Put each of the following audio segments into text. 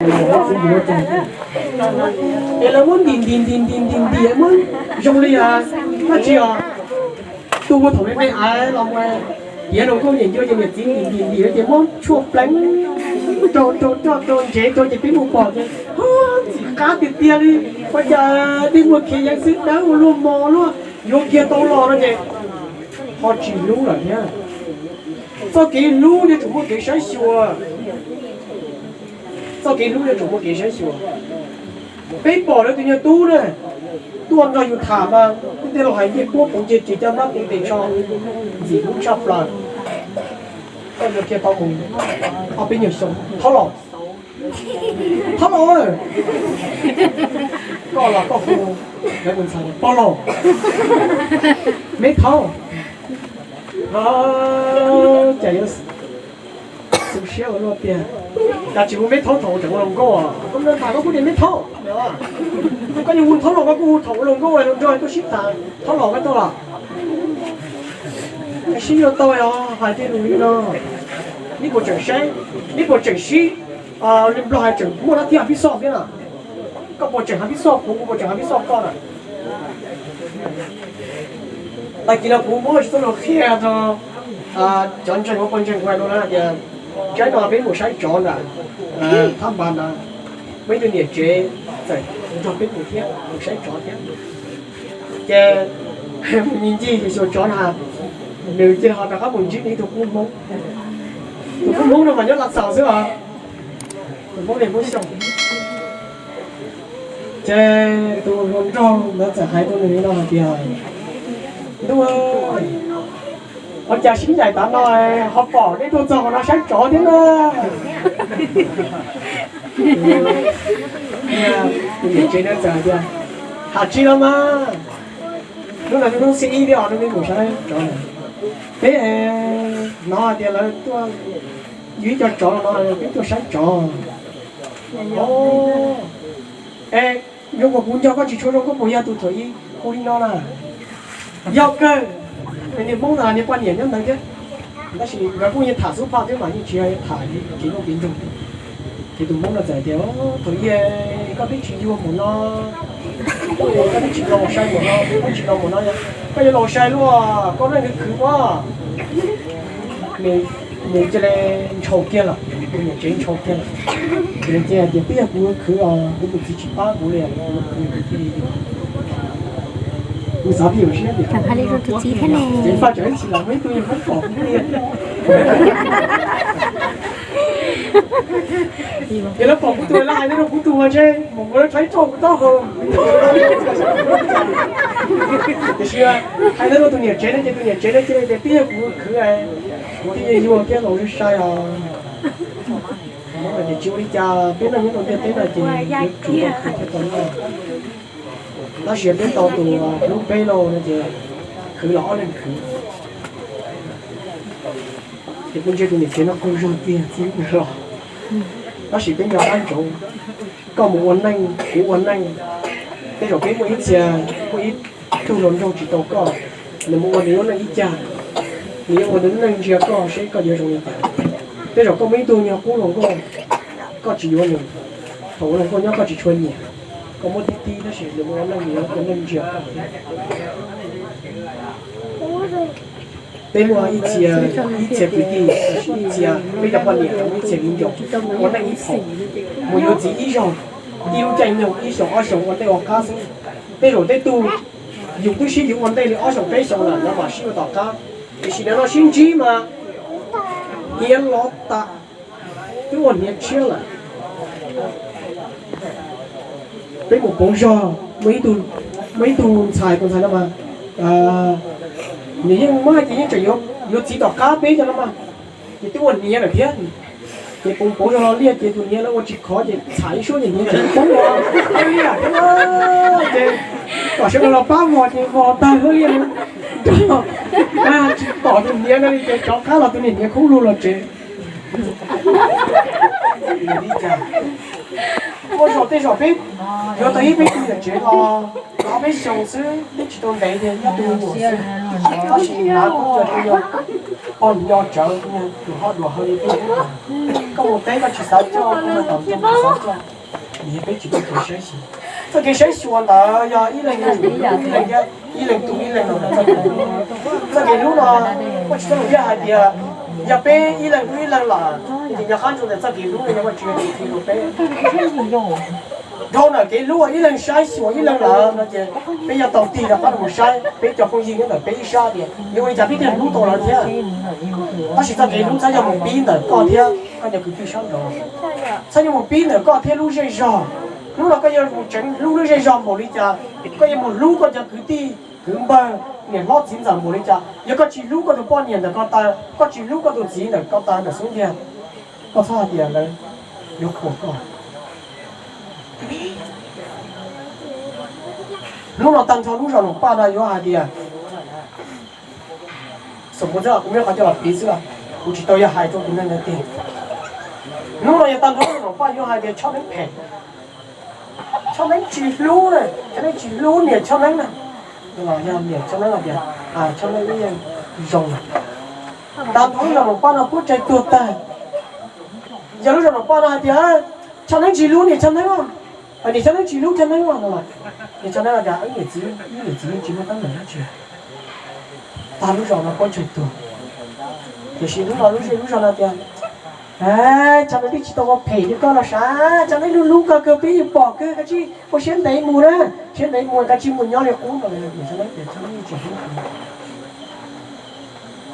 Es lawv muab ntim ntim ntim ntim ntim ntim muab zoo li dab tsi os, tuaj muab thaum me me av los mus tiav rau nkauj niam ncua ces niam txiv ntim ntim ntim ces muab tshuaj pleev rau rau rau rau ntsev rau ces peb mus pom ces ntxim qab tiag tiag li. Ua cas peb muaj khiav yeeb xwb dawb ua luaj mos luaj yuav kiag tau los no ces ho tsis hlub lawm thiab. Txoj kev hlub yuav tsum muaj kev saib xyuas. Txoj kev hlub yuav tsum muaj kev saib xyuas. Peb pom lawv tus nyuag tub na, tuaj nrog yus tham mas tej laus hais ncej puab poov cia ris caj dab poov tes tsho, ntxim hlub tshaj plaws. Koj yuav kiag tau mus ob peb nyuag xyoo, thab los, thab los, koj los koj hu, pog los, me thaub, cas yuav xu siab ua luaj tiag, cas tsis hu me thaub thaum ua tseem ua hluas nkauj, koj tham koj kuj tias me thaub, koj yuav hu thaub los koj kuj hu thaum ua hluas nkauj los nrog tuaj sib tham, thab los koj tuaj los. Sib yuav tau os, hais tias lus li no, neb puas tseem saib, neb puas tseem sib, li Nplog hais tseem muaj dab thiab hais pib xoj thiab na. Koj puas tseem hais pib xoj kuv, kuv puas tseem hais pib xoj koj na. Tag kis no kuv muab tsis txoj lus qhia rau cov ntseeg, ua pawg ntseeg kuv hais rau lawv hais tias, tsaib no peb mus saib tsov ntawm thab npas ntawd, muaj ib tug niam tsev txawm nrog peb mus thiab, mus saib tsov thiab. Ces mus ncig ncig xyuas tsov na, nws cia li ho rov qab mus ntsib nws ib tug kub Hmoob. Tus kub Hmoob no mas nyob Lav Xaus xwb os, tus Hmoob li Hmoob Xyooj. Ces tus hluas nraug ntawd txawm hais rau nws li no hais tias, ntuj, ua cas sib ncaim tav no ho pom nej tuaj txog qhov no saib tsov thiab na. Tus niam tsev ntawd txawm hais tias, ha tsis los mas, hnub no hnub xiab ib thiab os, hnub no mus saib tsov na. Peb hnov hais tias lawv tuaj, yug ib co tsov no peb tuaj saib tsov. Es yuav kom kuv nco koj tsis tshua zoo, koj puas yog tus thaum ub hu li no na? Yog kawg, niag Hmoob ntawd niag poj niam nyob ntawd thiab. Tab sis nkawd kuj yeej tham xub phaj thiab mas yeej tsis yog tham kev loj kev ntug. Ces tus Hmoob no txawm tias, thaum ub koj twb tsis yuag npaum no, koj twb tsis laus sai npaum no, koj tsis laus npaum no, koj yuav laus sai luaj, koj neej khwv khwv ua. Nws cia li ntshau kiag lawm, tus niam tsev ntshau kiag lawm. Ces nws cia li hais tias, twb yog kuv khwv os, kuv tus txiv tsis pab kuv li, kuv thiaj li yuag. Kuv xav tias, tseem hais li rau tus txiv thiab ne, ces faj tsam ib tsis los muaj ib tug yeej pom kuv li. Ces lawv pom kuv tus, lawv hais rau kuv tus mas ntshe mus ua lawv rhaib rau kuv taub hau. Tiam sis hais rau tus niam tsev no ces tus niam tsev no cia li tias, twb yog kuv khwv, kuv thiaj li yuag thiab laus sai os. Ces tsis ua li cas, peb neej nyob rau ntiaj teb no ces yuav tsum tau khwv thiaj tau noj. Tab sis peb tau tus hlub peb lauj no ces khwv los ob leeg khwv. Ces kuv ntsia tus niam tsev no qaug zog tiag txiv los. Tab sis peb nco qab ntsoov, koj mus ua neej, kuv ua neej, tej zaum peb muaj ib txhia, muaj ib tug hluas nraug tsis tau koj, nws mus ua nws lub neej ib cag, nws yuav ua nws lub neej ntsia koj seb koj yuav zoo li cas. Tej zaum koj muaj ib tug nyuag qub hluas nkauj, koj tsis yuav nws, thaum ua hluas nkauj nyob koj tsis tshua nyiam, koj muab tib tib tab sis nws mus ua neej nws yuav ua neej ntsia koj. Peb muaj ib txhia, ib txhia kwv tij, ib txhia peb cov poj niam, muaj ib txhia viv ncaus ua neej ib thaum, mus yuav txiv ib zaug, ib lub caij nyoog ib xyoos ob xyoos ua ntej ua qab xwb. Tej zaum tej tug yus twb sib yuav ua ntej li ob xyoos peb xyoos lawm no mam sib ua tom qab, tiam sis nim no sib ntsib mas hiav los tas, twb ua hniav tshiab lawm. Peb mus pauv zog, muaj ib tug, muaj ib tug ntxhais, tus ntxhais no mas nws yeej muab hais tias yeej tseem yuav txiv tom qab peb cov no mas, ces twb ua hniav lawm thiab. Ces pauv pauv zog los liaj ces tus hniav lawv ua tsis khov ces txhais ib suab ces hniav tseem poob ua liaj thiab. Ces kom sawv daws los pab vog ces vog tag hauv liaj nrog, tsis pom tus hniav no li ces rov qab los tus niag hniav khoob lug los tsev. Ua zaum tej zaum peb yuav tau ib peb tug niam tsev los ob peb xyoos xwb, twb tsis tau ntev ces nyob tus nyuam xwb. Tab sis hnav kuj yog tus yog pog nco tsawv, tus ho duam hawv li peb. Koj mus teb koj tsis xav coj, koj mus tom ntej koj xav coj. Vim yog peb tsis muaj kev saib xyuas. Txoj kev saib xyuas ntawd yog ib leeg, ib leeg thiab ib leeg tu ib leeg los ntawm txoj kev. Txoj kev hlub no, Vajtswv txoj lus yog hais tias yog peb ib leeg tu ib leeg los, ces nyob qab ntsoog ntawm txoj kev hlub no yog Vajtswv tus Txiv hlub peb. Dhau ntawm kev hlub ib leeg saib xyuas ib leeg lawm no ces peb yuav tau tig rov qab los saib peb cov phooj ywg nyob ntawm peb ib sab tias yuav ua li cas peb thiaj hlub tau lawv thiab. Tab sis txoj kev hlub txhob yog mus pib ntawm koj thiab koj cov kwv tij sab nraud. Txhob yuav mus pib ntawm koj thiab lub zej zog. Hnub no koj yuav mus tseev hlub lub zej zog npaum li cas, koj yuav mus hlub koj cov kwv tij kwv npawg niam hlob txiv ntxawm npaum li cas, yog koj tsis hlub koj tus poj niam ntawm ko taw, koj tsis hlub koj tus txiv ntawm ko taw ntawm xub ntiag, koj txhob hais tias lawv yuav qhuas koj. Hnub no tag nrho lub zos Noom Paj no yuav hais tias, xom kuv txhab kuv muab qhov coj los piv xwb, kuv tsis tau yog hais rau tus neeg ntawd tiag. Hnub no yog tag nrho lub zos Noom Paj yuav hais tias Choj Neeb phem, Choj Neeb tsis hlub na, Choj Neeb tsis hlub niam Choj Neeb na. Los yog niam Choj Neeb hais tias, Choj Neeb ib yeej zoo. Tag nrho lub zos Noom Paj no puab tseg tuag tag. Yog lub zos Noom Paj no hais tias, Choj Neeb tsis hlub niam Choj Neeb, niam Choj Neeb tsis hlub Choj Neeb no los, niam Choj Neeb hais tias, Wb niam txiv, wb niam txiv yeej tsis muaj teeb meem dab tsi. Tag lub zos no puab tseg tuag. Tiam sis hnub no lub zej lub zog no tias, Choj Neeb twb tsis tau ua phem rau koj los sav, Choj Neeb hlub hlub koj kawg, peb yeej pom kawg, koj tsij ua siab ntev mus na, siab ntev mus koj tsij mus nyob li qub no. Niam Choj Neeb tias, Choj Neeb tsis hlub kuv.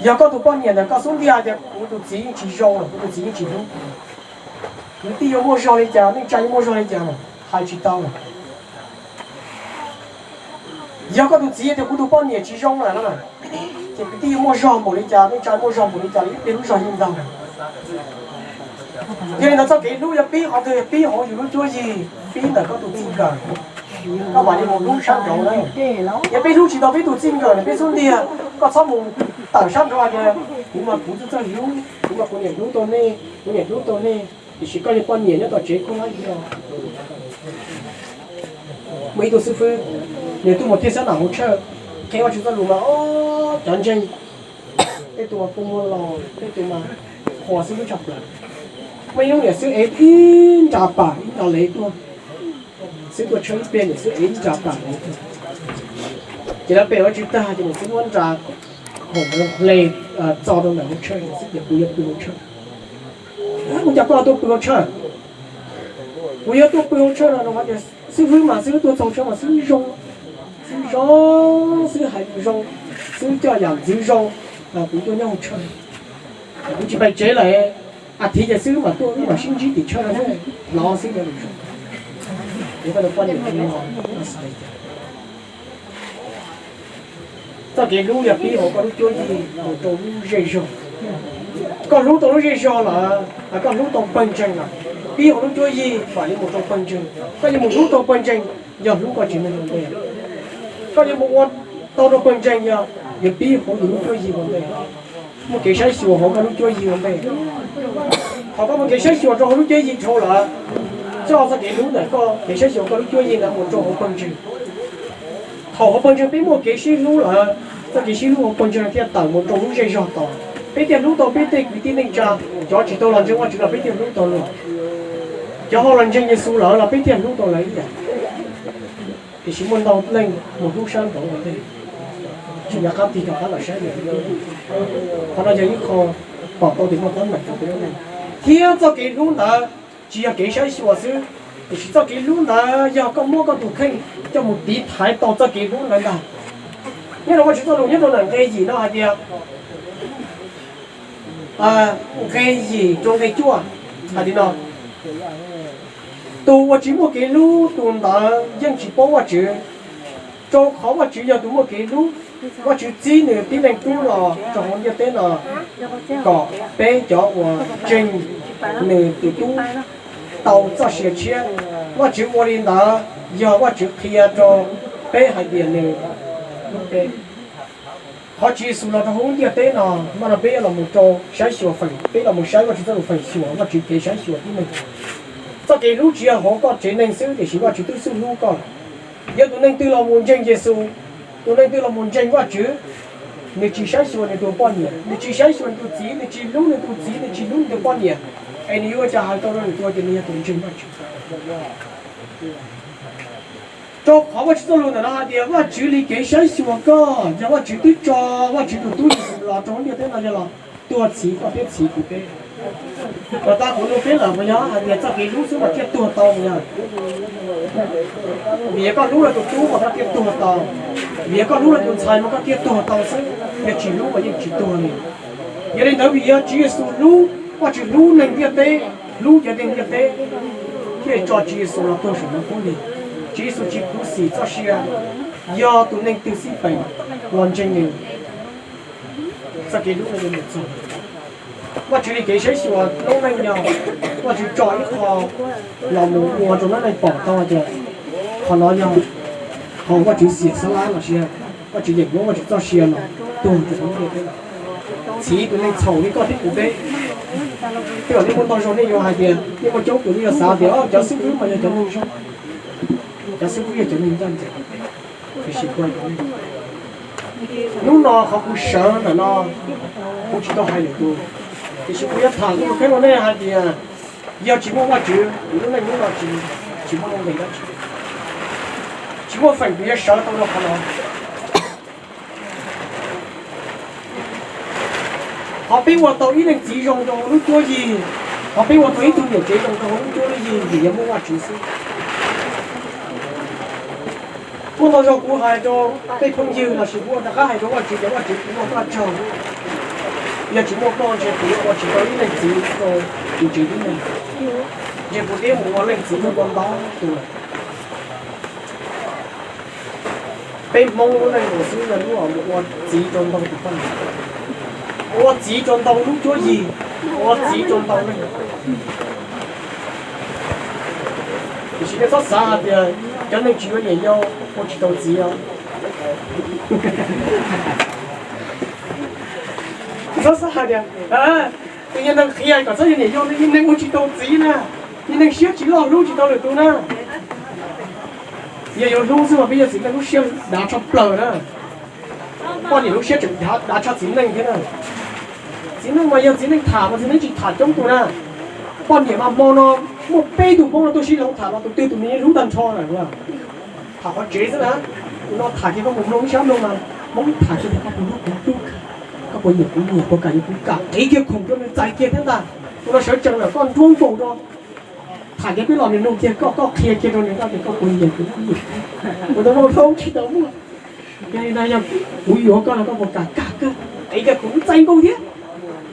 Yog koj tus poj niam ntawm koj xub ntiag tias, Kuv tus txiv yeej tsis zoo lawm, kuv tus txiv yeej tsis hlub kuv. Kwv tij yuav muaj zog li cas, neej tsa yuav muaj zog li cas, hais tsis tau lawm. Yog koj tus txiv tias, Kuv tus poj niam tsis zoo lawm no, ces kwv tij yuav muaj zog npaum li cas, neej tsa muaj zog npaum li cas, ib pliag lub zog yeej ntaug. Yog li ntawd txoj kev hlub yog pib qhov twg? Yog pib hauv yus lub cuab yig, pib ntawm koj tus txij nkawm, koj mam li mus hlub sab nraud na. Yog peb hlub tsis tau peb tus txij nkawm no, peb xub ntiag, koj txhob mus tawm sab nraud hais tias, Kuv mas kuv txawj txawj hlub, kuv mas kuv niam hlub tau nej, kuv niam hlub tau nej. Tiam sis koj niag poj niam nyob tom tsev koj lab yog. Muaj ib tug xib fwb, nws tuaj mus thiaj xab nam hauv tshawj, qhia Vajtswv txoj lus mas, o, cov ntseeg, tej tus mas kua muag los, tej tus mas qhuas xib fwb tshaj plaws. Muaj ib hnub niam xib fwb ev ib nra pam ib nra lev tuaj. Xib fwb tuaj tshawb ib pliag, niam xib fwb ev ib nra pam lev tuaj. Ces lawv pe Vajtswv tag ces niam xib fwb muab nra khoom hle txo rau ntawm hauv tshawj, niam xib fwb tias, Kuv yuav pw hauv tshawj. Ua cas koj tuaj pw hauv tshawj? Kuv yuav tuaj pw hauv tshawj no no tias, xib fwb mas xib fwb tuaj txog tshawj mas xib fwb zoo, xib fwb zoo, xib fwb hais lus zoo, xib fwb coj yam ntxwv zoo, kuv tuaj nyob hauv tshawj. Kuv tsis pais tsev lawm, a thiv ces xib fwb mam tuaj, wb mam sib ntsib tim tshawj no xwb, hnov xib fwb hais lus zoo. Ces koj tus poj niam no xav li cas? Txoj kev hlub yog pib hauv koj lub cuab yig mus rau lub zej zog. Koj hlub tau lub zej zog lawm, koj hlub tau pawg ntseeg lawm, pib hauv lub cuab yig mam li mus rau pawg ntseeg. Koj yuav mus hlub tau pawg ntseeg, yog hlub koj tsev neeg ua ntej. Koj yuav mus ua tau rau pawg ntseeg yog yuav pib hauv yus lub cuab yig ua ntej. Muaj kev saib xyuas hauv koj lub cuab yig ua ntej. Thaum koj muaj kev saib xyuas rau hauv lub cuab yig dhau lawm, coj txoj kev hlub ntawm koj, kev saib xyuas koj lub cuab yig ntawd mus rau hauv pawg ntseeg. Thaum hauv pawg ntseeg peb muaj kev sib hlub lawm, txoj kev sib hlub hauv pawg ntseeg thiaj tawm mus rau lub zej zog tod. Peb thiaj hlub tau peb tej kwv tij neej tsa, cov tsis tau los ntseeg Vajtswv los peb thiaj hlub tau lawv. Cov ho los ntseeg Yexus lawm los peb thiaj hlub tau lawv ib yam. Tiam sis muaj ntau leej mus hlub sab nraud ua ntej, tsis nco qab tig rov qab los saib. Qhov no yog ib qho pom tau tias muaj teeb meem rau peb lub neej. Thiab txoj kev hlub ntawd tsis yog kev saib xyuas xwb, tiam sis txoj kev hlub ntawd yog koj muab koj tus kheej coj mus tiv thaiv tau txoj kev hlub ntawd ntag. Nyob rau Vajtswv txoj lus nyob rau ntawm nqe yim no hais tias, nqe yim rau nqe cuaj hais li no: Tus uas tsis muaj kev hlub, tus ntawd yeej tsis paub Vajtswv, rau qhov Vajtswv yog tus muaj kev hlub. Vajtswv txib nws tib Leeg Tub los rau hauv ntiaj teb no kom peb cov uas ntseeg nws tus Tub tau txoj sia tshiab. Vajtswv ua li ntawd yog Vajtswv qhia rau peb hais tias nws hlub peb. Qhov tsis Yexus los rau hauv lub ntiaj teb no, mas no peb los mus rau saib xyuas feem, peb los mus saib Vajtswv txoj lus feem xyuas Vajtswv kev saib xyuas tib neeg. Txoj kev hlub tsis yog hauv koj tsev neeg xwb, tiam sis Vajtswv twb xub hlub koj lawm. Yog tus neeg twg los mus ntseeg Yexus, tus neeg twg los mus ntseeg Vajtswv, nws tsis saib xyuas nws tus poj niam, nws tsis saib xyuas nws tus txiv, nws tsis hlub nws tus txiv, nws tsis hlub nws tus poj niam, Es nws yuav ua cas hais tau rau nws tus ces nws yog tus ntseeg Vajtswv. Rau qhov Vajtswv txoj lus ntawm no hais tias Vajtswv li kev saib xyuas koj, yog Vajtswv twb tso Vajtswv tus tub Yexus los rau lub ntiaj teb no yog los tuag txhiv koj thiab txhiv kuv peb. Puas tas kuv nug peb lawm mas yog hais tias txoj kev hlub xwb mas thiaj tuag tau mas yog? Vim yog koj hlub rau tus tub mas koj thiaj tuag tau, vim yog koj hlub rau tus ntxhais mas koj thiaj tuag tau xwb, yog tsis hlub mas yeej tsis tuag li. Yog li ntawd vim yog Tswv Yexus hlub, Vajtswv hlub neeg ntiaj teb, hlub cov neeg ntiaj teb, thiaj tso Tswv Yexus los tuag saum ntoo khaub lig. Tswv Yexus tsis khuv xim txoj sia, yog tus neeg twg xij peem los ntseeg nws, txoj kev hlub no yuav mus txog. Vajtswv li kev saib xyuas noob neej yog Vajtswv tso ib qho los mus ua rau noob neej pom tau tias qhov no yog qhov Vajtswv xiam xab lab los sis Vajtswv yeem muab Vajtswv txoj sia los tuag rau noob neej. Txhiv tus neeg txhaum li koj thiab kuv peb. Tej zaum nej muaj ntau zaus nej yuav hais tias, nej muaj coob tus nej yuav xav tias cov xib fwb mas yog cov neeg zoo, cov xib fwb yog cov neeg ncaj ncees. Tiam sis hnub no qhov kuv sawv ntawm no, kuv tsis tau hais lwm tus, tiam sis kuv yuav tham kuv tus kheej rau nej hais tias, yog tsis muaj Vajtswv, kuv lub neej hnub no tsis, tsis muaj lub npe dab tsi. Tsis muaj feem kuv yuav sawv tau rau qhov no. Qhov peb ua tau ib leej txiv zoo rau hauv lub cuab yig, qhov peb ua tau ib tug niam tsev zoo rau hauv lub cuab lub yig vim yog muaj Vajtswv xwb. Muaj ntau zaus kuv hais rau tej phooj ywg los sis kuv ua rov qab hais rau Vajtswv tias Vajtswv kuv ua koj tsaug, yog tsis muaj koj ntshe kuv yuav ua tsis tau ib leej txiv rau tus tsev tib neeg, ntshe kuv twb mus ua leej txiv rau ntau tus lawm. Peb Hmoob lub neej mus xwb yog lub mus ua txiv rau ntau tus poj niam, ua txiv rau ntau lub cuab yig, ua txiv rau ntau neeg. Tiam sis nej txhob xav hais tias cov neeg tsis yuav niam yau ua tsis tau txiv os. Txhob xav hais tias tus yog neeg qhia kom txhob yuav niam yau, yog neeg ua tsis tau txiv na, yog neeg siab tsis loj hlub tsis tau lwm tus na. Yog yuav hlub xwb mas peb yog txiv neej lub siab dav tshaj plaws na. Poj niam lub siab tseem dav tshaj txiv neej thiab na. Txiv neej mas yog txiv neej tham mas txiv neej tsis tham coob tus na. Poj niam mas hmo no muaj peb tug Hmoob no tuaj sib hloov tham mas tus twg tus nws hlub tag nrho lawm. Tham qhov tsev xwb na. Tus no tham kiag koj puas mloog, ib sab mloog mas Hmoob tham kiag tias koj puas hlub kuv hlub, koj puas nyiam kuv nyiam, puas kam yuav kuv kam, qiv kiag khoom rau nws txais kiag thiab ntag. Tus no sawv tsees lawm koj nruab nkaus rau. Tham kiag peb los nws mloog kiag koj, koj qhia kiag rau nws tias koj puas nyiam kuv nyiam, kuv tau mloog tau tsis tau muaj. Yog li no yog kuv yuav koj no koj puas kam? Kam kawg. Qiv kiag khoom txais nkaus thiab.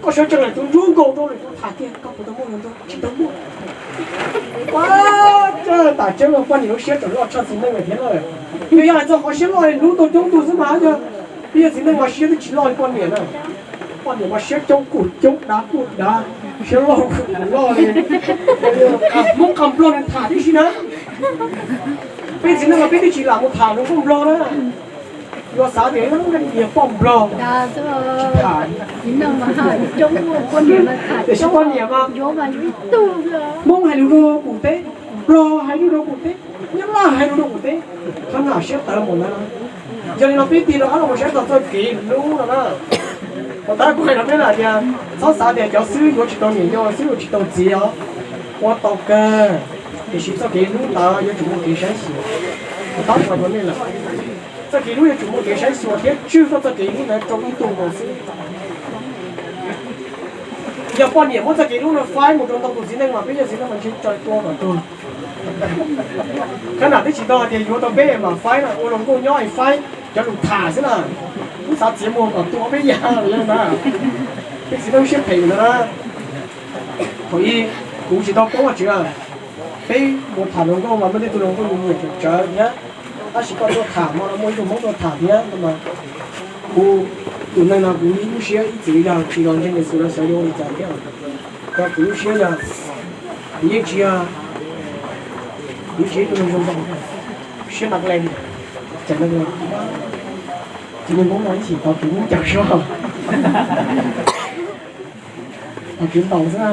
Koj sawv tsees lawm tus nruab nkaus rau lwm tus tham kiag koj puas tau muaj los rau tsis tau muaj. Ua cas tam tseeb no poj niam lub siab tseem loj tshaj txiv neej lawm thiab na. Yog, yog hais txog qhov siab loj hlub tau coob tus xwb mas yog, peb yog txiv neej mas siab twb tsis loj li poj niam na. Poj niam mas siab coob kuj coob, dav kuj dav, siab loj kuj loj li. Hmoob qas Nplog nws tham tib si na. Peb txiv neej mas peb twb tsis lam mus tham hluas nkauj Nplog na. Yuav xav tias niag poj Nplog tsis tham. Tiam sis poj niam mas Hmoob hais lus rau kuv teb, Nplog hais lus rau kuv teb, Nyab Laj hais lus rau kuv teb, qhov no siab tawv npaum ntawd no. Yog li no peb tig rov qab los mus saib txog txoj kev hlub no na. Puas tab kuv hais rau peb lawm tias txhob xav tias cov xib fwb yuav tsis tau niam yau, xib fwb yuav tsis tau txiv os. Ua tau kawg, tiam sis txoj kev hlub ntawd yuav tsum muaj kev saib xyuas. Kuv tab hais rau nej lawm, txoj kev hlub yuav tsum muaj kev saib xyuas thiab tswj koj txoj kev hlub ntawd rau ib tug nkaus xwb. Yog poj niam muab txoj kev hlub no faib mus rau ntau tus txiv neej mas peb yog txiv neej mas ntshe tsawg tua kom tuag. Qhab nam twb tsis tau hais tias yuav tau peb mas faib na, ua hluas nkauj nyob es faib cov lus tham xwb na. Twb xav txiav muag kom tua peb yam li ntawd. Peb txiv neej siab phem ntawd na. Thaum ub kuv tsis tau paub Vajtswv, peb mus tham hluas nkauj mas muaj tej tug hluas nkauj nyiam nyiam tsawv tsawv thiab. Tab sis koj tuaj tham mas muaj ib tug Hmoob tuaj tham thiab no mas, kuv tus neeg no kuv ib lub siab ib txwm yog tsis los ntseeg Yexus los xyov yuav ua li cas thiab. Rau kuv lub siab yog kuv yeej tsis yog, kuv tsis yog ib tug neeg zoo zoo, siab nag lees, cas nag lees. Ces niag Hmoob no ib chim tau kuv muab cawm soj, tau kuv ntaus xwb na.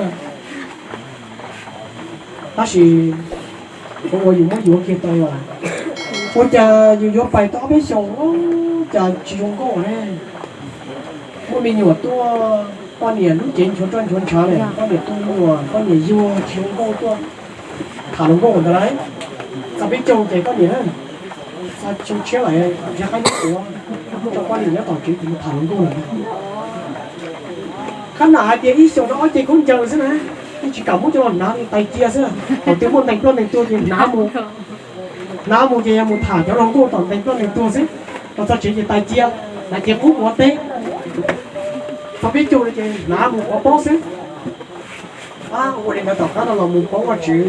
Tab sis kuv ua yus muab yuav kiag tau los, ua cas yus yuav pais tau ob peb xyoos cas tsis zoo nkauj ne. Muaj me nyuam tuaj, Poj niam lub cev nchuav roj nchuav ntshav lawm, poj niam tu muam, poj niam yuag tsis zoo nkauj tuaj tham hluas nkauj ntawd lauj. Txog peb caug ces koj niam, txog xyoo tshiab lawm, nrhiav qab nyob ua, tso poj niam nyob tom tsev ces mus tham hluas nkauj lawm. Qhab nam hais tias ib xyoos rau ob ce khaub ncaws xwb na, yeej tsis kam muab coj los hnav li, tais cia xwb, thaum twg muaj ntees ploj ntees tuag ces hnav mus, hnav mus ces yog mus tham cov hluas nkauj tom ntees ploj ntees tuag xwb, los txog tsev ces tais cia, tais cia qub quav teb. Txog peb caug no ces hnav mus quav paub xwb. Ua li ntawd tom qab no los mus paub Vajtswv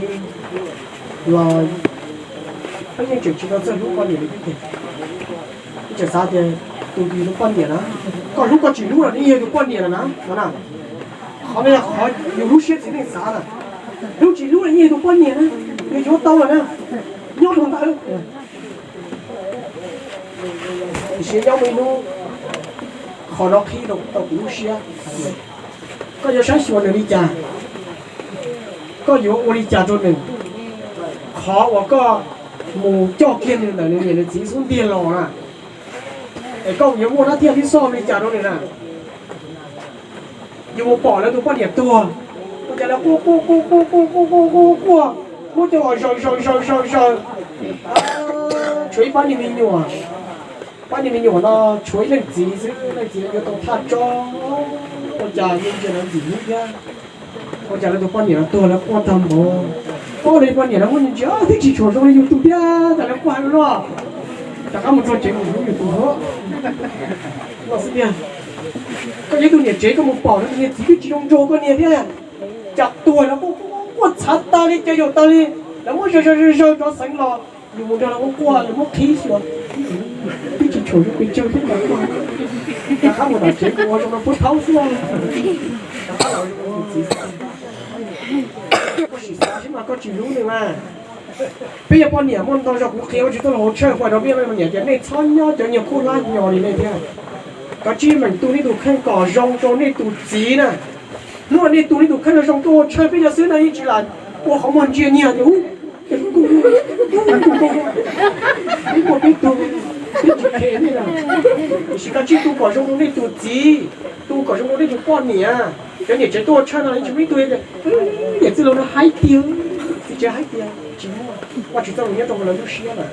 los peb yeej tseem tsis tau txawj hlub poj niam li thiab ces. Tseem xav tias tus twg yog tus poj niam na, koj hlub koj tsis hlub los nws yeej yog tus poj niam lawm na no na. Qhov no yog qhov yus lub siab txiv neej xav na. Hlub tsis hlub los yeej yog tus poj niam na, yus yuav tau lawm na, nyob rau ntawd. Tiam sis nyob muaj ib hnub qhov no qhib rau tau kuv lub siab. Koj yuav saib xyuas nws li cas? Koj yuav ua li cas rau nws? Qhov uas koj mus coj kiag nws ntawm nws niam nws txiv xub ntiag los na, es koj yuav muaj dab thiaj tib xoj li cas rau nws na? Yus mus pom lawv tus poj niam tuag, ua cas lawv quaj quaj quaj quaj quaj quaj quaj quaj quaj, muab coj los zaws zaws zaws zaws zaws. Tshuav ib pab niag me nyuam, pab niag me nyuam no tshuav ib leej txiv xwb, leej txiv no yuav tau thaj tso, ua cas yuav ntsia lawv ntxim hlub thiab. Ua cas lawv tus poj niam no tuag lawv quaj tag npaum. Ob, lawv poj niam no muab ntsia twb tsis tshua zoo li yus tus thiab, cas lawv quaj heev luaj. Rov qab mus txog tsev mus hlub yus tus hov. Los xwb tiag, koj yog ib tug niam tsev koj mus pom lawv tus niag txiv twb tsis zoo nraug koj niag thiab, cas tuag lawv quaj quaj txhav tas li, cav yaum tas li, lawv muab zaws zaws zaws zaws rov xeev los, yus mus nrog lawv ua quaj, lawv muab qhib xyuas, twb tsis tshua zoo pes tsawg thiab cas quaj. Rov qab mus tom tsev mus ua zoo rau puab thaub xwb. Rov qab los ua tus txiv xwb. Koj sim xav seb mas koj tsis hlub nws mas. Peb yog poj niam muaj ntau zaus kuv qhia Vajtswv txoj lus hauv tshawj, kuv hais rau peb poj niam tias nej txhob nyob cov niag khaub hlab hnyo li nej thiab. Kav tsij meem tu nej tus kheej kom zoo rau nej tus txiv na. Hnub nej tu nej tus kheej zoo tuaj ua tshawj peb cov xwb no yeej tsis lam ua qhov muag ntsia nyiag tias ub, ub, ub, ub, ub, ub, peb muaj peb tug, peb tsis khe nej na. Tiam sis kav tsij tu kom zoo rau nej tus txiv, tu kom zoo rau nej tus poj niam. Cov niam tsev tuaj ua tshawj no yeej tsis muaj ib tug tias niam txiv laus no haib tiag, txiv tsev haib tiag, tsis muaj. Vajtswv txoj lus nyob rau hauv lawv lub siab lawm.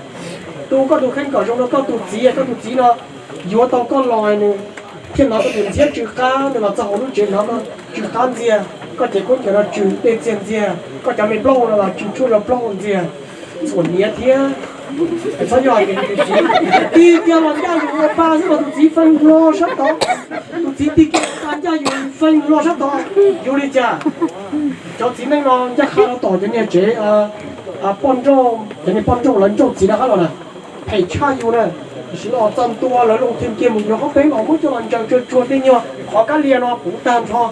Tu koj tus kheej kom zoo rau koj tus txiv, koj tus txiv no yuav tau koj los nws thiaj hnov koj tus ntxhiab tsw qab, nws los txog hauv lub tsev hnov koj tsw qab ntxiag, koj cev khaub ncaws no tsw dej txiag ntxiag, koj cov me plaub no los tsw tshuaj zog plaub ntxiag, txhuam hniav thiab. Txhob yog tias tus txiv tig kiag los ncaj yus ua pa xwb los tus txiv feeb hlo sab tod, tus txiv tig kiag ua pa ncaj yus feeb hlo sab tod, yuav li cas? Cov txiv neej no ncaj qha rau tom cov niag tsev poj nrauj, cov niag poj nrauj lawv nrauj txiv rov qab los na, phem tshaj yus na. Tiam sis los txog ntua lawv loo thim kiag mus yuav qhob peeb los muab coj los ntsaws tsuag tsuag tej nyuag qhov kab lia no puv tag nrho.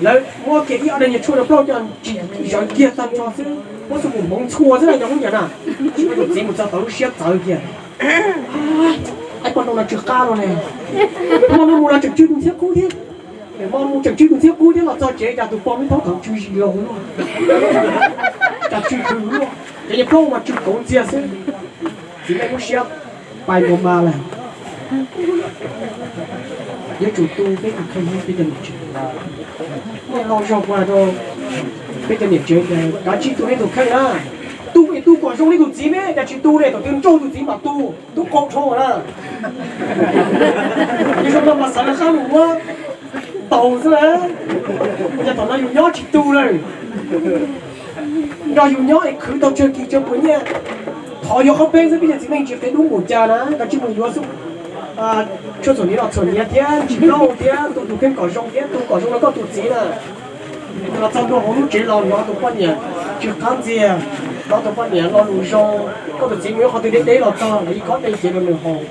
Lawv muab kiag ib ob daim nyuag tshuaj rau plaub coj tsim zawv kiag tag nrho xwb, muab xu mus hmoov ntxhua xwb na cov Hmoob Nyab na. Tus txiv mus txog tau lub siab txawv kiag. Aib, poj nrauj no tsw qab no ne, poj nrauj mus los tseem tsw tus ntxhiab qub thiab. Poj nrauj mus tseem tsw tus ntxhiab qub thiab los txog tsev cas tus poj me thaub thaum tsw zis laus luaj, cas tsw hws luaj, cov niag plaub mas tsw kauv ntxiag xwb. Txiv neej lub siab pais nkaus mas lawm. Yuav tsum tu peb tus kheej, peb cov niam tsev. Muaj ntau zaus kuv hais rau peb cov niam tsev tias kav tsij tu nej tus kheej na. Tu es tu kom zoo li tus txiv ne, cas tsis tu ne, thaum twg nrauj tus txiv mam tu, tub qau dhau na. Yog zoo no mas xav lawv qab mus muab ntaus xwb na. Ua cas thaum no yus nyob tsis tu lawm, nrog yus nyob es khwv tau tsawg kis tsawg puas nyiaj, thov yuav qhob peeb xwb, peb cov txiv neej tsis qev dub npaum cas na, kav tsij mus yuav xwb. Tshuaj txhuam hniav los txhuam hniav thiab ntsis plaub thiab tu tus kheej kom zoo thiab tu kom zoo rau koj tus txiv na. Los txog ntua hauv lub tsev los hnov tus poj niam tsw qab ntxiag, hnov tus poj niam lo lus zoo, koj tus txiv mus ib qhov twg deb deb los txog nws ib khob dej cev rau nws haus.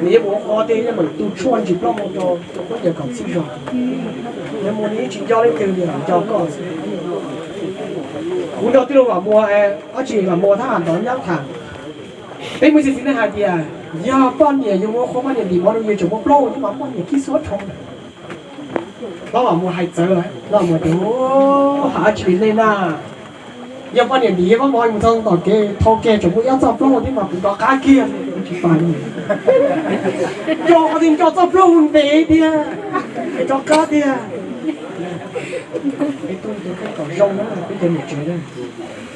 Nws yuav mus ua qhov tej yeej meem tu tshuaj ntsis plaub mus rau tus khaub ncaws kom txhij zog. Yog mus nws yeej tsis nco leej twg li, nco koj xwb. Kuv nrog tij laug Vam Muas, dab tsi Vam Muas thab ham ntov nyab tham. Peb muaj ib txhia txiv neej hais tias yog poj niam yus mus ua qhua poj niam ntim mov rau yus tseem muaj plaub thiab mas poj niam khib xuab dhau. Hlob Vam Muas hais txawv, Hlob Vam Muas tias, ham dab tsi li nej na, yog poj niam ntim ib pob mov mus txog tom kev thau ke tseem muaj ib ob txoj plaub thiab mas kuv rov qab kiag. Nco qhov twg nco txoj plaub hau ntev tiag, es rov qab tiag. Peb tub tus kheej kom zoo na, peb cov niam tsev na,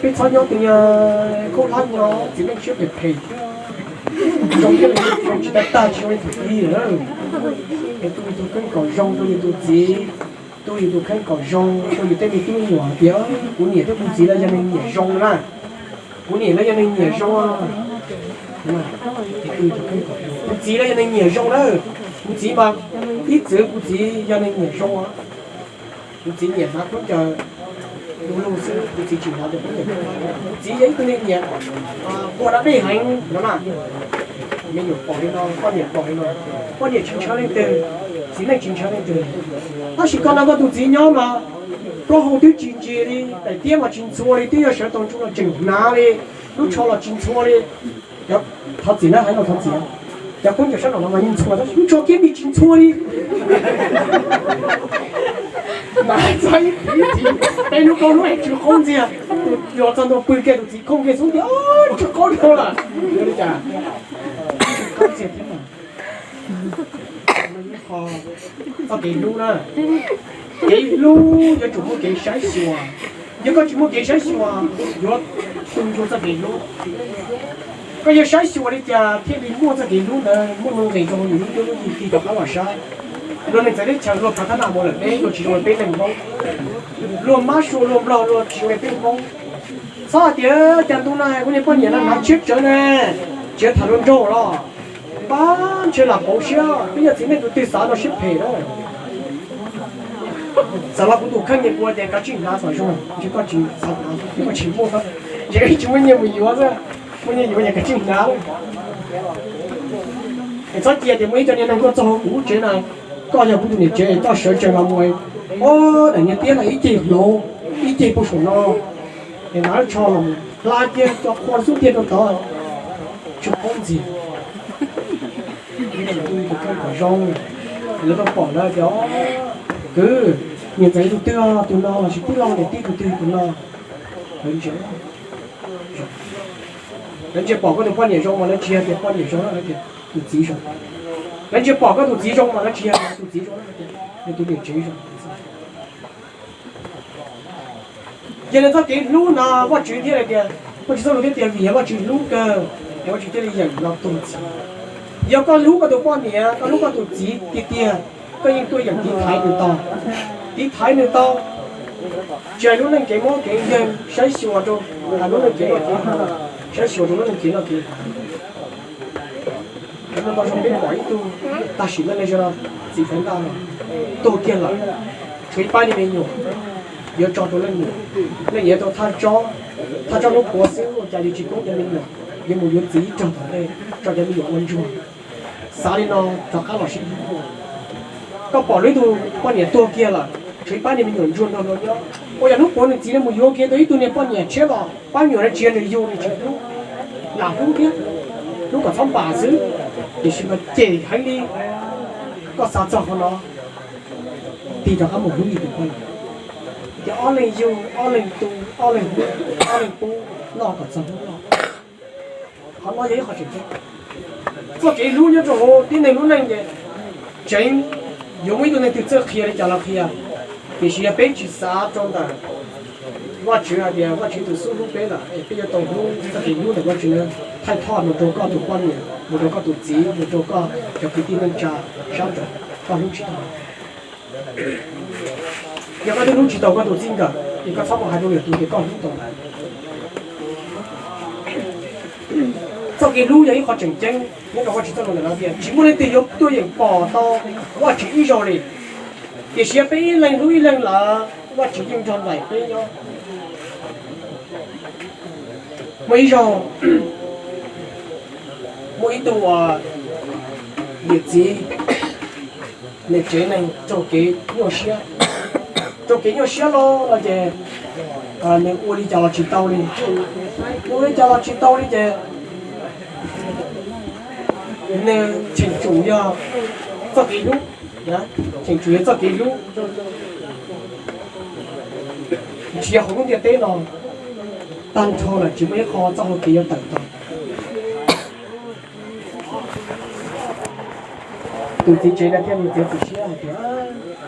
peb txhob nyob tus nyuag khaub hlab nyob txiv neej siab phem phem thiab, zoo thiab zoo tsis tag tag tsis zoo li thaum ub lawm. Peb tub tus kheej kom zoo rau yus tus txiv, tub yus tus kheej kom zoo rau yus tej me tub me nyuam tias kuv niam thiab kuv txiv lawv yog neeg nyiam zoo na. Kuv niam lawv yog neeg nyiam zoo. Kuv txiv lawv yog neeg nyiam zoo na. Kuv txiv mas ib txwm kuv txiv yog neeg nyiam zoo. Kuv txiv nyiam hnav khaub ncaws du lug xwb, kuv txiv tsis hnav tus khaub ncaws. Kuv txiv yog ib tug neeg nyiam ua dab dej heev no na. Me nyuam pom li no, poj niam pom li no, poj niam tsis ntshaw leej twg, txiv neej tsis ntshaw leej twg. Tab sis koj nrog koj tus txiv nyob mas plaub hau twb tsis ntsia li, daim tiab mas tsis ntxhua li, twb yog sawv tau ntsuj los tseem hnav li, lub tsho los tsis ntxhua li. Thov txim na, hais no thov txim. Cov khaub ncaws sab nraum no mas yeej ntxhua, tab sis lub tsho kiag li tsis ntxhua li. Mas txog ib tiv, peb hnub plaub hnub es tsw qaub ntxiag. Tus yuav txog ntua pw kiag tus txiv khooj kiag xub ntiag, tsw qaub dhau lawm. Yuav li cas? Tsw qaub ntxiag thiab mas. Txoj kev hlub na, kev hlub yuav tsum muaj kev saib xyuas. Yog koj tsis muaj kev saib xyuas, yuav tu ntsuag txoj kev hlub. Koj yuav saib xyuas li cas thiaj li muaj txoj kev hlub ntawd muaj nuj nqis rau yus lub cuab lub yig tig rov qab los saib. Luag neeg txawv teb chaws luag phav thab naj mus lawm peb luag tsis zoo li peb neeg Hmoob. Luag mab sua luag nplog luag tsis zoo li peb Hmoob. Txhob hais tias cas ntu no kuv niag poj niam no hnav tshiab tsawv ne, tsis tham luag nraug los. Pab ntshe lam pauv siab, peb yog txiv neej tus twg xav no siab phem na. Xav los kuv tus kheej nyias kuv tias kav tsij hnav kom zoo, ntshe koj tsis xav hnav, koj tsis muaj, ntshe koj tsis muaj nyiaj mus yuav xwb, muaj nyiaj yuav yog kav tsij hnav. Es txhob cia tias muaj ib co niag neeg tuaj txog hauv kuv lub tsev na, koj yog kuv tus niam tsev koj sawv tsees los mus, o, daim niag tiab no ib ceg hlo, ib ceg puag saum no, es hnav lub tsho los hla kiag cov qhua xub ntiag rau tod, tsw qaub ntxiag. Tus kheej kom zoo, lawv tuaj pom lawv tias, kwv, niam ntxawm tus twg tus no los sis tij laug niam tij tus twg tus no. Lawv ntsia, lawv ntsia pom koj tus poj niam zoo mas lawv tsis yog tias poj niam zoo, lawv tias tus txiv zoo. Lawv ntsia pom koj tus txiv zoo mas lawv tsis yog tias tus txiv zoo, lawv tias nws tus niam tsev zoo. Yog li txoj kev hlub no Vajtswv thiaj li tias, Vajtswv txoj lus thiaj tias vim yog Vajtswv hlub kawg, es Vajtswv thiaj li yeem los tuag txhiv. Yog koj hlub koj tus poj niam, koj hlub koj tus txiv tiag tiag, koj yeej tuaj yeem tiv thaiv nws tau, tiv thaiv nws tau, tsis hais lub neej kev mob kev nkeeg, saib xyuas rau lub neej kev noj kev haus, saib xyuas rau lub neej kev noj kev haus. Hnub no zoo peb pom ib tug tag sim neej li zoo no, txiv Faiv Ntaj no tuag kiag lawm, tshuav ib pab niag me nyuam yuav tso rau leej niam, leej niam yuav tau thaj tsob, thaj tsob hnub puav xwb ua cas li tsis poob cov me nyuam, yuav mus yuav txiv ib rog tom ntej tso cov me nyuam ua ntsuag. Xav li no rov qab los sib hlub. Koj pom lwm tus poj niam tuag kiag lawm, tshuav ib pab niag me nyuam ntsuag nrog luag nyob, ua yog hnub puav nws txiv mus yuav kiag tau ib tug niag poj niam tshiab los, pab me nyuam no tsis yog nws yug nws tsis hlub, lam hlub thiab, hlub kom txhob npam xwb, tiam sis mas cem heev li. Koj xav txog qhov no, tig rov qab mus hlub yus tus poj niam, ces ob leeg yug, ob leeg tu, ob leeg hlub, ob leeg pub, noj kom txog hnub loj. Qhov no yog ib qho tseem ceeb. Txoj kev hlub nyob rau hauv tib neeg lub neej ces tseem yuav muaj ib tug neeg twg txawj qhia li cas los qhia, tiam sis yog peb tsis xav rau ntawm Vajtswv hais tias Vajtswv tus xub hlub peb lawm es peb yuav tau hlub txoj kev hlub ntawm Vajtswv na, thaij thoj mus rau koj tus poj niam, mus rau koj tus txiv, mus rau koj cov kwv tij neej tsa sab nraud, koj hlub tsis tau. Yog koj twb hlub tsis tau koj tus txij nkawm, ces koj txhob mus hais rau lwm tus tias koj hlub tau lawm. Txoj kev hlub yog ib qho tseem ceeb nyob rau Vajtswv txoj lus ntawm no tias tsis muaj leej twg yuav tuaj yeem pom tau Vajtswv ib zaug li, tiam sis yog peb ib leeg hlub ib leeg lawm Vajtswv yeej nrog nraim peb nyob. Muaj ib zaug, muaj ib tug niam txiv, nws tsev neeg raug kev nyuaj siab, raug kev nyuaj siab los no ces nws ua li cas los tsis tau li, nws ua li cas los tsis tau li ces nws cheem tsum yog txoj kev hlub, cheem tsum yog txoj kev hlub. Tsis yog hauv lub ntiaj teb no, tag nrho lawm tsis muaj ib qho txoj hau kev yuav tawm tau. Tus txiv tsev no thiaj li txiav txim siab hais tias,